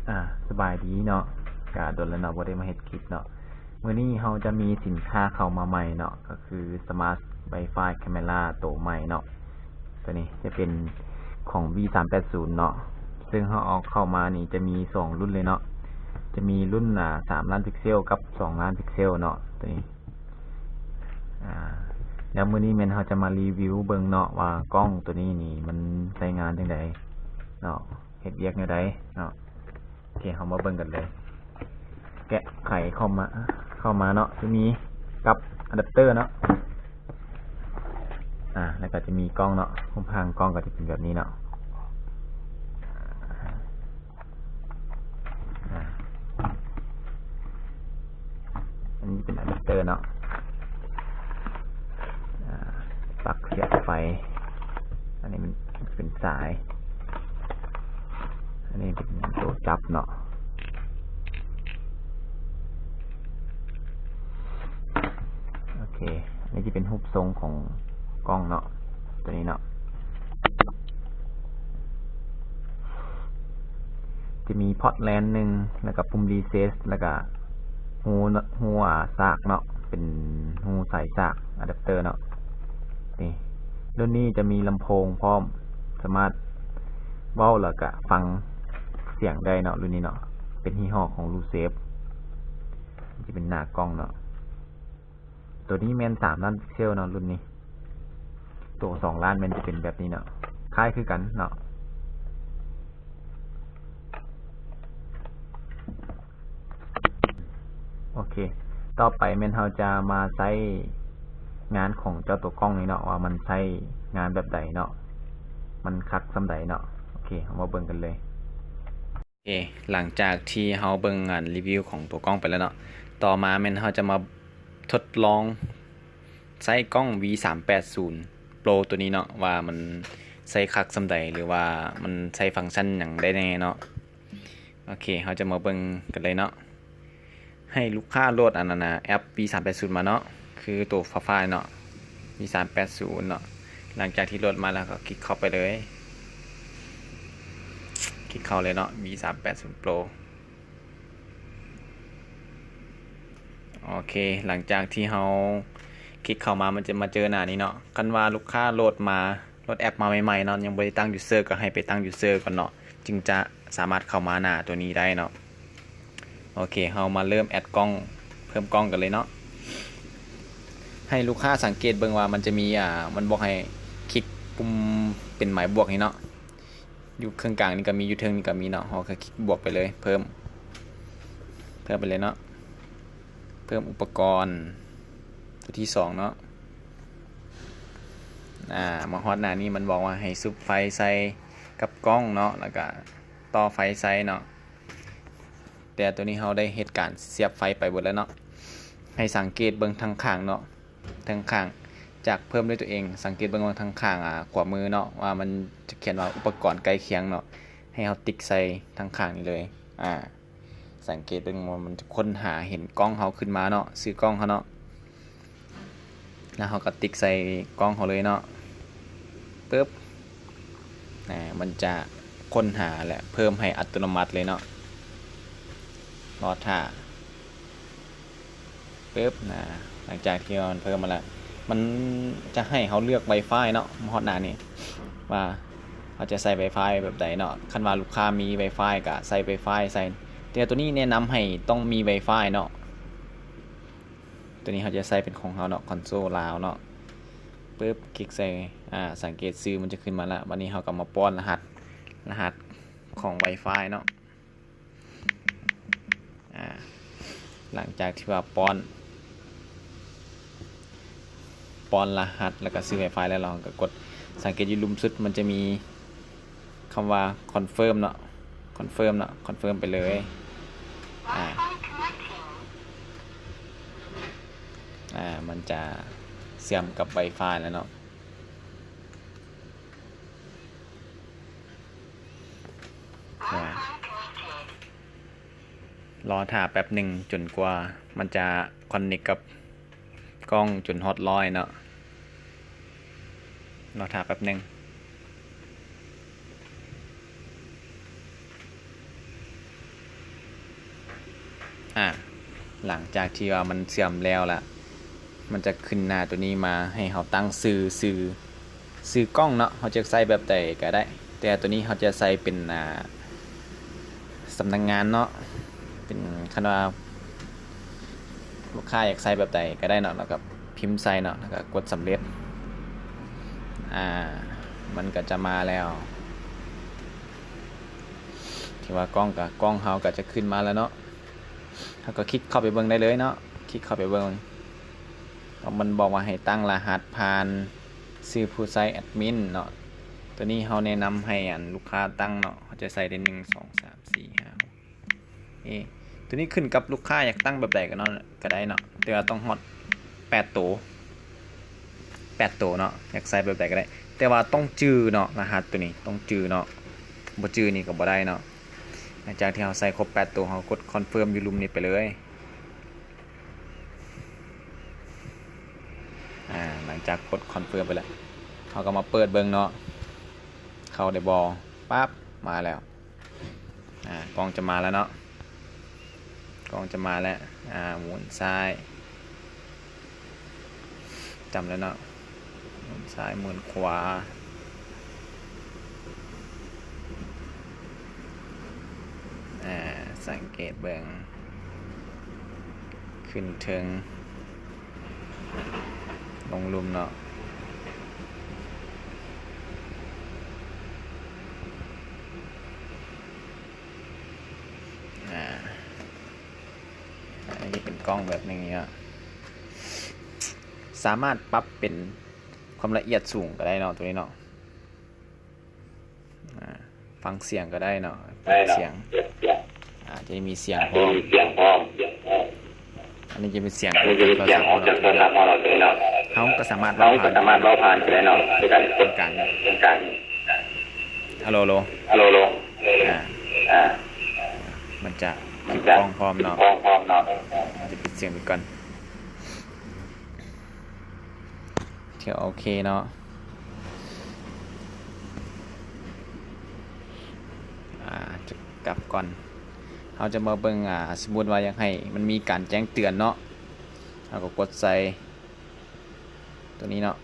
ອາ ສະບາຍດີເນາະ, ກະດົນແລ້ວເນາະ ບໍ່ໄດ້ມາເຮັດຄລິບເນາະ. ມື້ນີ້ເຮົາຈະມີສິນຄ້າເຂົ້າມາໃໝ່ເນາະ, ກໍຄື Smart Wi-Fi Camera ໂຕໃໝ່ເນາະ. ໂຕນີ້ຈະເປັນຂອງ V ສາມແປດສູນເນາະ, ເຊິ່ງເຮົາເອົາເຂົ້າມານີ້ຈະມີສອງລຸ້ນເລີຍເນາະ, ຈະມີລຸ້ນ ອາ ສາມລ້ານພິກເຊວກັບສອງລ້ານພິກເຊວເນາະ ໂຕນີ້. ອາ ແລ້ວມື້ນີ້ແມ່ນເຮົາຈະມາຣີວິວເບິ່ງເນາະ ວ່າກ້ອງໂຕນີ້ນີ້ມັນໃຊ້ງານຈັ່ງໃດເນາະ, ເຮັດວຽກແນວໃດເນາະ. ໂອເຄ ເຮົາມາເບິ່ງກັນເລີຍ. ແກະໄຂເຂົ້າມາ ເຂົ້າມາເນາະ, ຈະມີກັບອາດັບເຕີເນາະ, ອາ ແລ້ວກໍຈະມີກ້ອງເນາະ. ຮູບຮ່າງກ້ອງກໍຈະເປັນແບບນີ້ເນາະ. ອາ ອັນນີ້ເປັນອາດັບເຕີເນາະ, ອາ ປັກສຽບໄຟ. ອັນນີ້ມັນເປັນສາຍ, ອັນນີ້ເປັນໂຕຈັບເນາະ. ໂອເຄ ອັນນີ້ຈະເປັນຮູບຊົງຂອງກ້ອງເນາະ, ໂຕນີ້ເນາະ. ຈະມີພອດແລນໜຶ່ງ ແລ້ວກະປຸ່ມຣີເຊັດ ແລ້ວກະຮູ ຮູ ອາ ສາກເນາະ, ເປັນຮູສາຍສາກອາດັບເຕີເນາະ. ນີ້ ລຸ້ນນີ້ຈະມີລຳໂພງພ້ອມ, ສາມາດເວົ້າແລ້ວກະຟັງສຽງໄດ້ເນາະ, ລຸ້ນນີ້ເນາະ. ເປັນຍີ່ຫໍ້ຂອງ Lucef, ຈະເປັນໜ້າກ້ອງເນາະ. ໂຕນີ້ແມ່ນສາມລ້ານພິກເຊວເນາະ ລຸ້ນນີ້. ໂຕສອງລ້ານແມ່ນຈະເປັນແບບນີ້ເນາະ, ຄ້າຍຄືກັນເນາະ. ໂອເຄ ຕໍ່ໄປແມ່ນເຮົາຈະມາໃຊ້ງານຂອງເຈົ້າໂຕກ້ອງນີ້ເນາະ ວ່າມັນໃຊ້ງານແບບໃດເນາະ, ມັນຄັກສ່ຳໃດເນາະ. ໂອເຄ ເຮົາມາເບິ່ງກັນເລີຍ. ເອ ຫຼັງຈາກທີ່ເຮົາເບິ່ງອັນຣີວິວຂອງຕົວກ້ອງໄປແລ້ວເນາະ, ຕໍ່ມາແມ່ນເຮົາຈະມາທົດລອງໃຊ້ກ້ອງ V ສາມແປດສູນ Pro ຕົວນີ້ເນາະ ວ່າມັນໃຊ້ຄັກສ່ຳໃດ ຫຼືວ່າມັນໃຊ້ຟັງຊັນຫຍັງໄດ້ແດ່ເນາະ. ໂອເຄ ເຮົາຈະມາເບິ່ງກັນເລີຍເນາະ. ໃຫ້ລູກຄ້າໂຫຼດອັນນັ້ນນະ ແອັບ V ສາມແປດສູນມາເນາະ, ຄືໂຕຟ້າໆເນາະ V ສາມແປດສູນເນາະ. ຫຼັງຈາກທີ່ໂຫຼດມາແລ້ວກໍຄລິກເຂົ້າໄປເລີຍ, ຄລິກເຂົ້າເລີຍເນາະ V ສາມແປດສູນ Pro. ໂອເຄ ຫຼັງຈາກທີ່ເຮົາຄລິກເຂົ້າມາ ມັນຈະມາເຈີໜ້ານີ້ເນາະ. ຄັນວ່າລູກຄ້າໂຫຼດມາ ໂຫຼດແອັບມາໃໝ່ໆເນາະ ຍັງບໍ່ໄດ້ຕັ້ງ user ກໍໃຫ້ໄປຕັ້ງ user ກ່ອນເນາະ ຈຶ່ງຈະສາມາດເຂົ້າມາໜ້າຕົວນີ້ໄດ້ເນາະ. ໂອເຄ ເຮົາມາເລີ່ມ add ກ້ອງ ເພີ່ມກ້ອງກັນເລີຍເນາະ. ໃຫ້ລູກຄ້າສັງເກດເບິ່ງວ່າມັນຈະມີ ອາ ມັນບອກໃຫ້ຄລິກປຸ່ມເປັນໝາຍບວກນີ້ເນາະ, ຢູ່ເຄິ່ງກາງນີ້ກໍມີ ຢູ່ເທິງນີ້ກໍມີເນາະ. ເຮົາກໍຄລິກບວກໄປເລີຍ ເພີ່ມ ເພີ່ມໄປເລີຍເນາະ, ເພີ່ມອຸປະກອນຕົວທີສອງເນາະ. ອາ ມາຮອດໜ້ານີ້ມັນບອກວ່າໃຫ້ສຸບໄຟໃສ່ກັບກ້ອງເນາະ ແລ້ວກະຕໍ່ໄຟໃສ່ເນາະ, ແຕ່ຕົວນີ້ເຮົາໄດ້ເຮັດການສຽບໄຟໄປເບິດແລ້ວເນາະ. ໃຫ້ສັງເກດເບິ່ງທາງຂ້າງເນາະ, ທາງຂ້າງ ຈາກເພີ່ມດ້ວຍຕົວເອງ ສັງເກດເບິ່ງວ່າທາງຂ້າງ ອາ ຂວາມືເນາະ ວ່າມັນຈະຂຽນວ່າອຸປະກອນໃກ້ຄຽງເນາະ, ໃຫ້ເຮົາຕິກໃສ່ທາງຂ້າງນີ້ເລີຍ. ອາ ສັງເກດເບິ່ງວ່າມັນຈະຄົ້ນຫາເຫັນກ້ອງເຮົາຂຶ້ນມາເນາະ, ຊື່ກ້ອງເຮົາເນາະ, ແລ້ວເຮົາກໍຕິກໃສ່ກ້ອງເຮົາເລີຍເນາະ. ປຶບ ອາ ມັນຈະຄົ້ນຫາ ແລະ ເພີ່ມໃຫ້ອັດຕະໂນມັດເລີຍເນາະ. ລໍຖ້າ ປຶບ ນະ ຫຼັງຈາກທີ່ມັນເພີ່ມມາແລ້ວ ມັນຈະໃຫ້ເຮົາເລືອກ Wi-Fi ເນາະ ມາຮອດໜ້ານີ້ ວ່າເຮົາຈະໃຊ້ Wi-Fi ແບບໃດເນາະ. ຄັນວ່າລູກຄ້າມີ Wi-Fi ກະໃສ່ Wi-Fi ໃສ່, ແຕ່ຕົວນີ້ແນະນຳໃຫ້ຕ້ອງມີ Wi-Fi ເນາະ. ຕົວນີ້ເຮົາຈະໃສ່ເປັນຂອງເຮົາເນາະ ຄອນໂຊລາວເນາະ. ປຶບ ຄລິກໃສ່ ອາ ສັງເກດຊື່ມັນຈະຂຶ້ນມາລະ. ບັດນີ້ເຮົາກໍມາປ້ອນລະຫັດ ລະຫັດຂອງ Wi-Fi ເນາະ. ອາ ຫຼັງຈາກທີ່ວ່າປ້ອນ ປ້ອນລະຫັດ ແລ້ວກໍຊື່ Wi-Fi ແລ້ວ ເຮົາກໍກົດ ສັງເກດຢູ່ລຸ່ມສຸດ ມັນຈະມີຄຳວ່າ Confirm ເນາະ, Confirm ເນາະ, Confirm ໄປເລີຍ. ອາ ອາ ມັນຈະເຊື່ອມກັບ Wi-Fi ແລ້ວເນາະ. ອາ ລໍຖ້າແປັບໜຶ່ງຈົນກວ່າມັນຈະ connect ກັບກ້ອງຈົນຮອດຮ້ອຍເນາະ. ລໍຖ້າແປັບໜຶ່ງ. ອ່າ ຫຼັງຈາກທີ່ວ່າມັນເຊື່ອມແລ້ວລະ ມັນຈະຂຶ້ນໜ້າໂຕນີ້ມາໃຫ້ເຮົາຕັ້ງຊື່ ຊື່ ຊື່ກ້ອງເນາະ ເຮົາຈະໃຊ້ແບບໃດກະໄດ້ ແຕ່ໂຕນີ້ເຮົາຈະໃຊ້ເປັນ ອ່າ ສຳນັກງານເນາະ ເປັນ ຄັນວ່າລູກຄ້າຢາກໃຊ້ແບບໃດກະໄດ້ເນາະ ແລ້ວກະພິມໃສ່ເນາະ ແລ້ວກະກົດສຳເລັດ ອ່າ ມັນກະຈະມາແລ້ວ ທີ່ວ່າກ້ອງກະ ກ້ອງເຮົາກະຈະຂຶ້ນມາແລ້ວເນາະ. ເຮົາກະຄລິກເຂົ້າໄປເບິ່ງໄດ້ເລີຍເນາະ ຄລິກເຂົ້າໄປເບິ່ງ ມັນບອກວ່າໃຫ້ຕັ້ງລະຫັດຜ່ານຊື່ຜູ້ໃຊ້ແອັດມິນເນາະ ໂຕນີ້ເຮົາແນະນຳໃຫ້ອັນລູກຄ້າຕັ້ງເນາະ ເຮົາຈະໃສ່ໄດ້ ໜຶ່ງ ສອງ ສາມ ສີ່ ຫ້າ ຫົກ ເອ ໂຕນີ້ຂຶ້ນກັບລູກຄ້າຢາກຕັ້ງແບບໃດກະເນາະ ກະໄດ້ເນາະ ແຕ່ວ່າຕ້ອງຮອດແປດໂຕ ແປດໂຕເນາະ ຢາກໃສ່ແບບໃດກະໄດ້ ແຕ່ວ່າຕ້ອງຈື່ເນາະ ລະຫັດໂຕນີ້ຕ້ອງຈື່ເນາະ ບໍ່ຈື່ນີ້ກະບໍ່ໄດ້ເນາະ. ຫຼັງຈາກທີ່ເຮົາໃສ່ຄົບແປດໂຕ ເຮົາກົດຄອນເຟີມຢູ່ລຸ່ມນີ້ໄປເລີຍ ອາ ຫຼັງຈາກກົດຄອນເຟີມໄປແລ້ວ ເຮົາກະມາເປີດເບິ່ງເນາະ ເຂົ້າໄດ້ບໍ່ ປັບ ມາແລ້ວ ອາ ກ້ອງຈະມາແລ້ວເນາະ ກ້ອງຈະມາແລ້ວ ອາ ໝູນຊ້າຍ ຈຳແລ້ວເນາະ ໝູນຊ້າຍໝູນຂວາ ອາ ສັງເກດເບິ່ງ ຂຶ້ນເທິງ ລົງລຸ່ມເນາະ ອາ ອັນນີ້ເປັນກ້ອງແບບໜຶ່ງເນາະ ສາມາດປັບເປັນຄວາມລະອຽດສູງກະໄດ້ເນາະ ໂຕນີ້ເນາະ ອາ ຟັງສຽງກະໄດ້ເນາະ ເປີດສຽງ ອາ ຈະມີສຽງພ້ອມ ອັນນີ້ຈະເປັນສຽງອອກຈາກໂທລະສັບເຮົາເນາະ ເຮົາກະສາມາດເວົ້າຜ່ານ ເປັນການ ອາ ມັນຈະປິດກ້ອງພ້ອມເນາະ ມັນຈະປິດສຽງໄປກ່ອນ ໂອເຄເນາະ ອາ ຈະກັບກ່ອນ ເຮົາຈະມາເບິ່ງ ອາ ສົມມຸດວ່າຢາກໃຫ້ມັນມີການແຈ້ງເຕືອນເນາະ ເຮົາກະກົດໃສ່ໂຕນີ້ເນາະ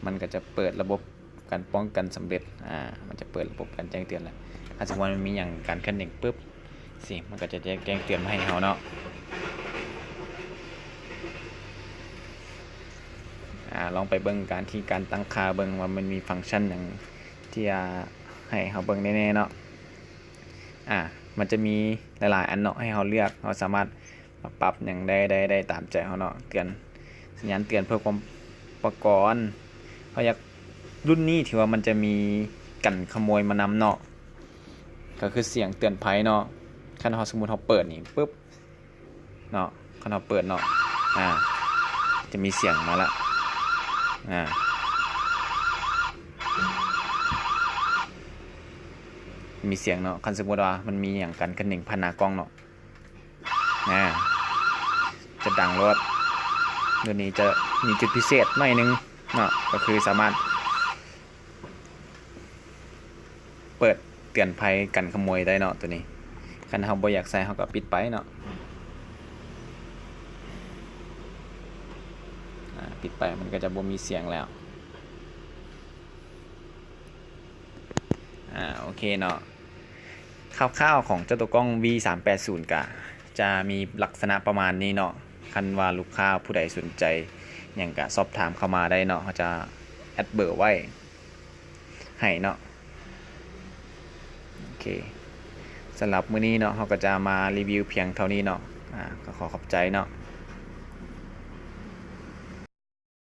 ມັນກະຈະເປີດລະບົບ ການປ້ອງກັນສຳເລັດ ອາ ມັນຈະເປີດລະບົບການແຈ້ງເຕືອນແລ້ວ ຖ້າສົມມຸດວ່າມັນມີຫຍັງການເຄື່ອນໄຫວປຶບ ຊິ ມັນກະຈະແຈ້ງເຕືອນມາໃຫ້ເຮົາເນາະ ອາ ລອງໄປເບິ່ງການທີ່ການຕັ້ງຄ່າເບິ່ງວ່າມັນມີຟັງຊັນຫຍັງທີ່ ອາ ໃຫ້ເຮົາເບິ່ງແນ່ໆເນາະ ອາ ມັນຈະມີຫຼາຍໆອັນເນາະ ໃຫ້ເຮົາເລືອກ ເຮົາສາມາດ ມາປັບຫຍັງໄດ້ ໄດ້ ໄດ້ຕາມໃຈເຮົາເນາະ ເຕືອນ ສັນຍານເຕືອນເພື່ອຄວາມປະກອນ ເຮົາຢາກ ລຸ້ນນີ້ຖືວ່າມັນຈະມີກັນຂະໂມຍມານຳເນາະ ກະຄືສຽງເຕືອນໄພເນາະ ຄັນເຮົາ ສົມມຸດເຮົາເປີດນີ້ປຶບເນາະ ຄັນເຮົາເປີດເນາະ ອາ ຈະມີສຽງມາລະ ອາ ມີສຽງເນາະ ຄັນສົມມຸດວ່າມັນມີຫຍັງກັນຂຶ້ນໜຶ່ງຜ່ານໜ້າກ້ອງເນາະ ອາ ຈະດັງໂລດ ໂຕນີ້ຈະມີຈຸດພິເສດໜ້ອຍໜຶ່ງເນາະ ກະຄືສາມາດເປີດເຕືອນໄພກັນຂະໂມຍໄດ້ເນາະ ໂຕນີ້ ຄັນເຮົາບໍ່ຢາກໃສ່ເຮົາກະປິດໄປເນາະ ອາ ປິດໄປມັນກະຈະບໍ່ມີສຽງແລ້ວ ອາ ໂອເຄເນາະ ຄ່າວໆຂອງເຈົ້າໂຕກ້ອງ ວີສາມແປດສູນ ກະຈະມີລັກສະນະປະມານນີ້ເນາະ ຄັນວ່າລູກຄ້າຜູ້ໃດສົນໃຈຫຍັງກະສອບຖາມເຂົ້າມາໄດ້ເນາະ ເຮົາຈະແອັດເບີໄວ້ໃຫ້ເນາະ ໂອເຄ ສຳລັບມື້ນີ້ເນາະ ເຮົາກະຈະມາຣີວິວພຽງເທົ່ານີ້ເນາະ ອາ ກະຂໍຂອບໃຈເນາະ.